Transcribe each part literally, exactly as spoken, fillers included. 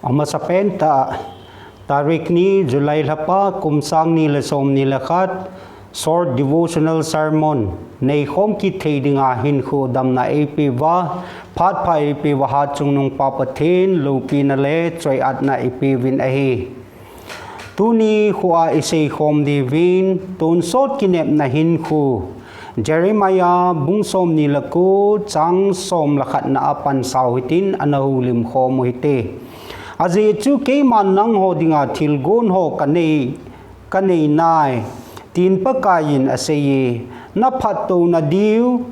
Amasapen tah, tarik ni July lhapa kum sang ni le som ni le khat, short devotional sermon neikhom kit thei dinga hinkho damna eipeuva, phat pha eipeuva Hatchungnung Pa Pathen loupina le choi-atna ipeuvin ahi. Tuni khoa iseikhom diuvin tonsot kinepna hinkho, Jeremiah bung som ni le ko chang som le khatna a pansau hitin ana houlimkhom u hite. Ajeh chu keiman nangho dinga thilgon ho kanei, kanei nai, tin Pakaiyin aseiye, naphattouna diu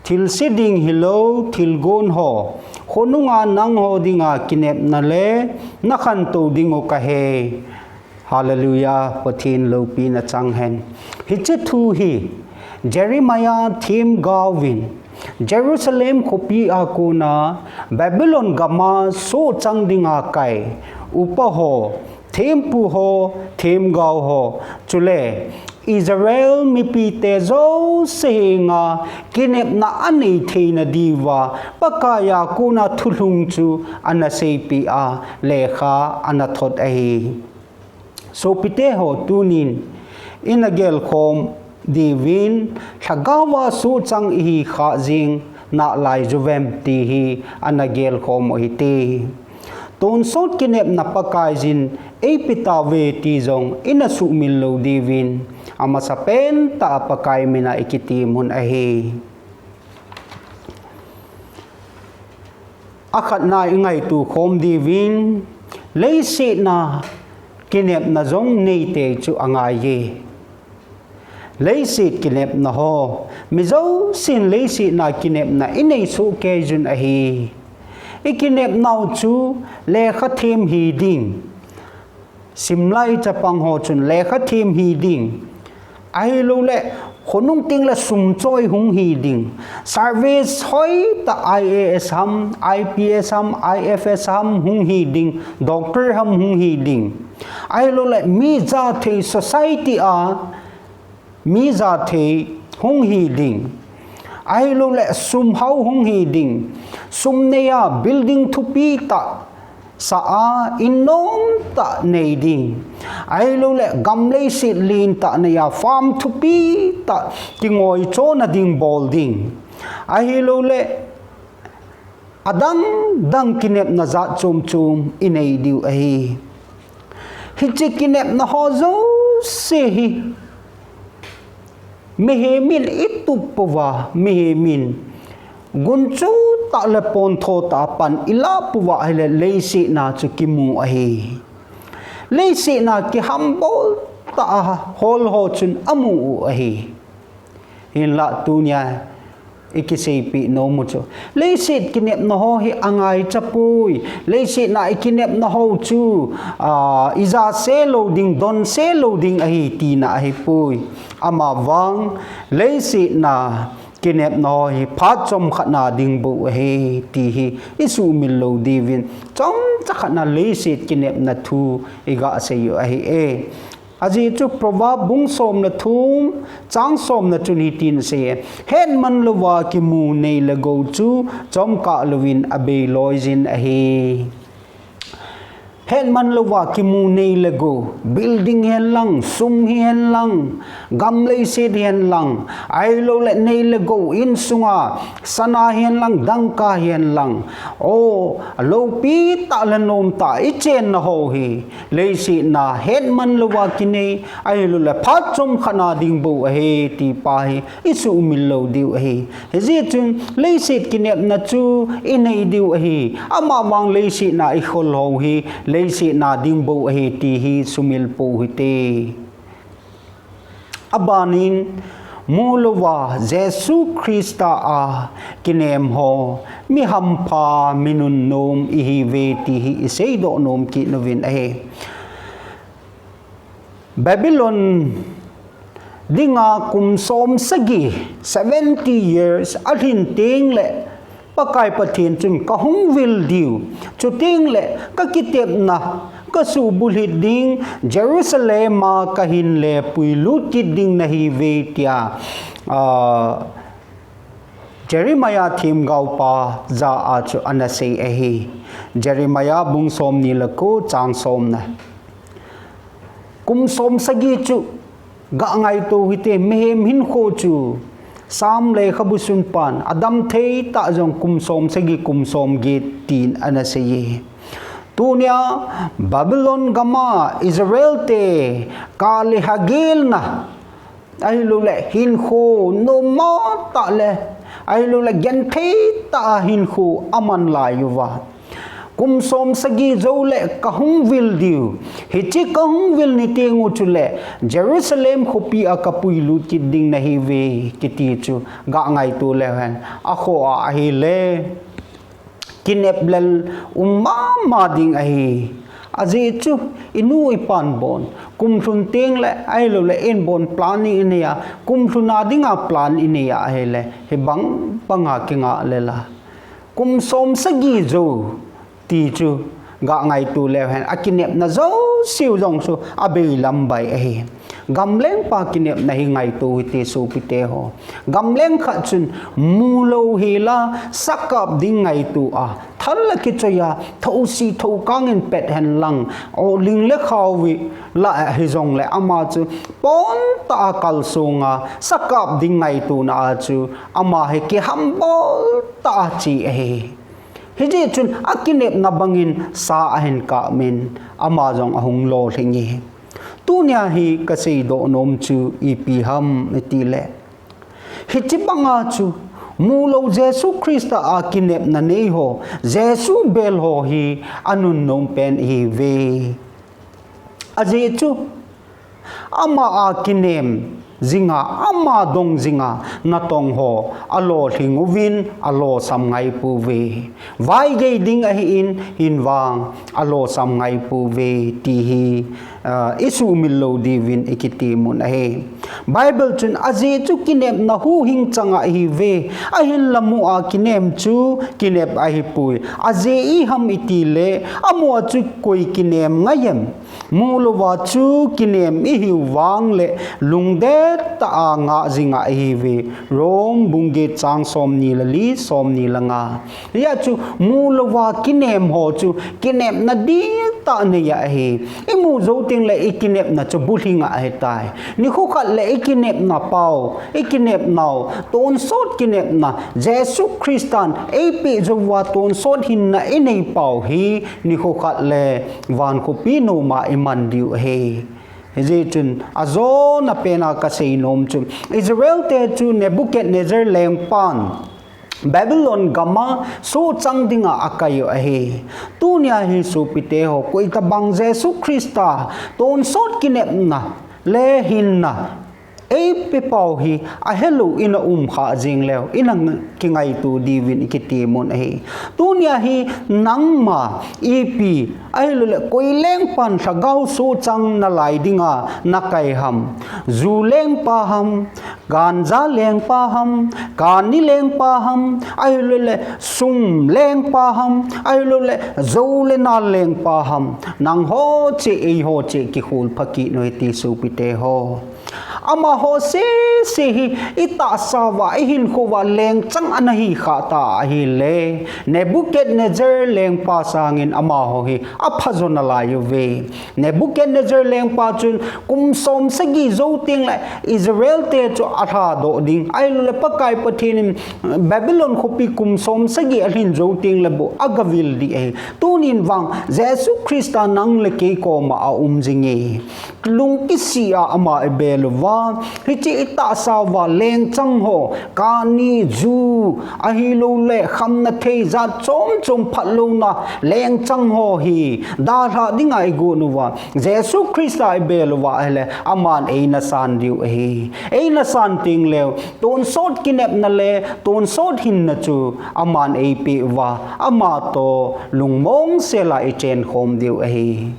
thilse ding hilou thilgon ho, khonunga nangho dinga kinepna le nakhantou dingu kahe. Hallelujah, Pathen loupina chang hen. Hiche thu hi Jeremiah themgaovin Jerusalem khopia kona Babylon gama sohchang dinga kai upa ho, thempu ho, themgao ho, chule Israel mipite jouse henga kinepna anei theina diuva Pakaiya kona thulhung chu ana seipeh a lekha ana thot ahi. Sopite ho, tunin ina gelkhom diuvin lhagaova sohchang ihi khah jing nalai uvem ti hi ana gelkhom u hite. Tonsot kinepna Pakaiyin eipeh tauve ti jong ina sumil lou diuvin amasapen tah a Pakai mina ikitemun ahi. Akhatna ingaito khom diuvin leiset a kinepna jong neitei chu angaiye. Leiset kinepna ho, mi jousen leiset a kinepna inei sohkeiyun ahi. Ikinepnau chu lekha them hiding, simlai chapang ho chun lekha them hiding, ahilouleh khonung tengle sum choi hung hiding, service hoitah IAS ham, IPS ham, IFS ham hung hiding, doctor ham hung hiding, ahilouleh mi jathei society a mi jathei hung hiding, ahilouleh sumhao hung hiding, sum neiya building thupi tah sa a in nomtah nei ding, ahilouleh gam leiset lentah neiya farm thupi tah kingoichona ding bol ding, ahilouleh adang dang kinepna jat chom chom inei diu ahi. Hiche kinepna ho jouse hi mihemin itup pouva, mihemin gunchu tah le pontho tah a pan ilah pouva ahile leiset a chu kimu ahi. Leiset a kihambol tah a holho chun amu u ahi. Hinlah tunia ikiseipeh nomu chu leiset kinepna ho hi angaichapoi. Leiset a ikinepna ho chu ijase lou ding, donse lou ding ahi tina ahipoi. Amavang leiset a kinepna ho hi phat chomkhat na ding bou ahi ti hi isumil lou diuvin, chomcha khat na leiset kinepna thu igasei u ahi e. Ajeh chu Proverb bung som le thum, chang somna chun hitin asei e, hetman louva kimu nei le gou chu chomkah louvin abeiloijin ahi. Hetman louva kimu nei le gou, building hihen lang, sum hihen lang, gam leiset hihen lang, ahilouleh nei le gou insunga sana hihen lang, dangka hihen lang, o, loupi tah le nomtah ichenna ho hi leiset a hetman louva kinei, ahilouleh phat chomkhat na ding bou ahi ti pa hi isumil lou diu ahi. Hijeh chun leiset kinepna chu inei diu ahi. Amavang leiset a ikholho hi leiset a ding bou ahi ti hi sumil pou hite. Abanin, mu louva Jesu Christa a kinemho, mi hampha, mi nunnom ihiuve ti hi iseidoh nom kit uvin ahi. Babylon dinga kum som sagi, seventy years, alhin tengle Pakai Pathen chun kahung vil diu, chutengle kakitepna kasuhbulhit ding, Jerusalem a kahin lepuilut kit ding nahiuve tia, a, Jeremiah themgaopa jah a chu ana sei ahi. Jeremiah bung somni le ko chang somna. Kum somsagi chu ga ngaito hite, mihem hinkho chu Sam lekhabu sunpan, adam thei tah jong kum somsagi, kum somget tin ana seiye. Tunia Babylon gama Israel te kale hagelna, ahilouleh hinkho noma tah le, ahilouleh genthei tah a hinkho aman lai uva, kum somsagi jou le kahung vil diu. Hiche kahung vil ni teng u chule Jerusalem khopi a kapuilut kit ding nahiuve kiti chu ga ngaito leu hen. Akhoh a ahile kinep lel um mama ding ahi. Ajeh chu inu ipan bon, kum lhun teng le ahilouleh in bon planning inei a, kum lhun a dinga plan inei a ahile hibang banga kinga lela, kum somsagi jou ti chu ga ngaito leu hen, akinepna jouseu jong chu abeilam bai ahi. Gamlengpa kinepna hi ngaito hite sopite ho. Gamleng khat chun mu louhela sakap ding ngaito a, thal a kichoi a, thousi thoukang in pet hen lang, o ling le khao vi lah hijongle ama chu pontah a kalsong a sakap ding ngaitona a chu ama hi kihambol tah a che ahi. Hijeh chun akinepna bangin sa ahin kap in ama jong ahung lolhing e. Tunia hi kaseidoh nom chu ipi ham itile, hiche banga chu mulou Jesu Christa a kinepna neiho, Jesu bel ho hi anunnom pen ihiuve. Ajeh chu ama a kinem jinga, ama dong jinga natong ho alolhing uvin alosam ngaipouve. Vaigei ding ahin, hinvang alosam ngaipouve ti hi isuhmil lou diuvin ikitimun ahi. Bible chun ajeh chu kinepna huhhing changa ihiuve, ahinla mu a kinem chu kinep ahipoi. Ajeh iham itile, amu a chu koi kinem ngai em? Mulouva chu kinem ihiu vangle lungdet tah a ngah jinga ihiuve. Rome bung get chang somni le li, somni le nga. Hia chu mulouva kinem ho chu kinepna dihtah neiya ahi. Imu jou tengle ikinepna chu bulhinga ahitai. Nikho khat le ikinepna pao, ikinepnau tonsot kinepna, Jesu Christan eipeh jouva tonsot hinna inei pau hi nikho khat le van khopi noma iman diu ahi. Hijeh chun ajona pena kaseinom chu, Israel te chu Nebuchadnezzar lengpan Babylon gama sohchang dinga akai u ahi. Tunia hi sopite ho, koitabang Jesu Christa tonsot kinepna le hinna eipeh pau hi ahelou ina umkha jeng leu, ina kingaito diuvin ikitimun ahi. Tunia hi nangma ipi ahiloule koi lengpan lhagao sohchang nalai dinga nakai ham? Ju lengpa ham, ganja lengpa ham, kani lengpa ham, ahiloule sum lengpa ham, ahiloule jou le nal lengpa ham? Nangho cheh, eiho cheh kikhol pha kit u hite sopite ho. Amaho sese hi itahsauva, ihinkhouva lengchang ana hikhah ta ahile, Nebuchadnezzar lengpa sangin amaho hi aphajo nalai uve. Nebuchadnezzar lengpa chun kum somsagi jou tengle Israel te chu alhadoh ding, ahiloule Pakai Pathen in Babylon khopi kum somsagi alhin jou tengle bou agavil ding ahi. Tunin vang Jesu Christa nang le kei koma aum jinge. Lungkisih a ama ibel uva, hiche itahsauva lengchang ho, kani, ju, ahiloule khamna thei jat chom chom phatlouna lengchang ho hi dalhah dinga igon uva, Jesu Christa ibel uva ahile aman eina san diu ahi. Eina san tengleu tonsot kinepna le tonsot hinna chu aman eipeh uva, amatoh lungmong sela ichenkhom diu ahi.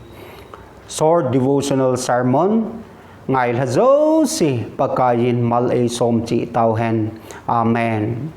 Short devotional sermon ngailha jouse Pakaiyin mal eisom cheh tauhen. Amen.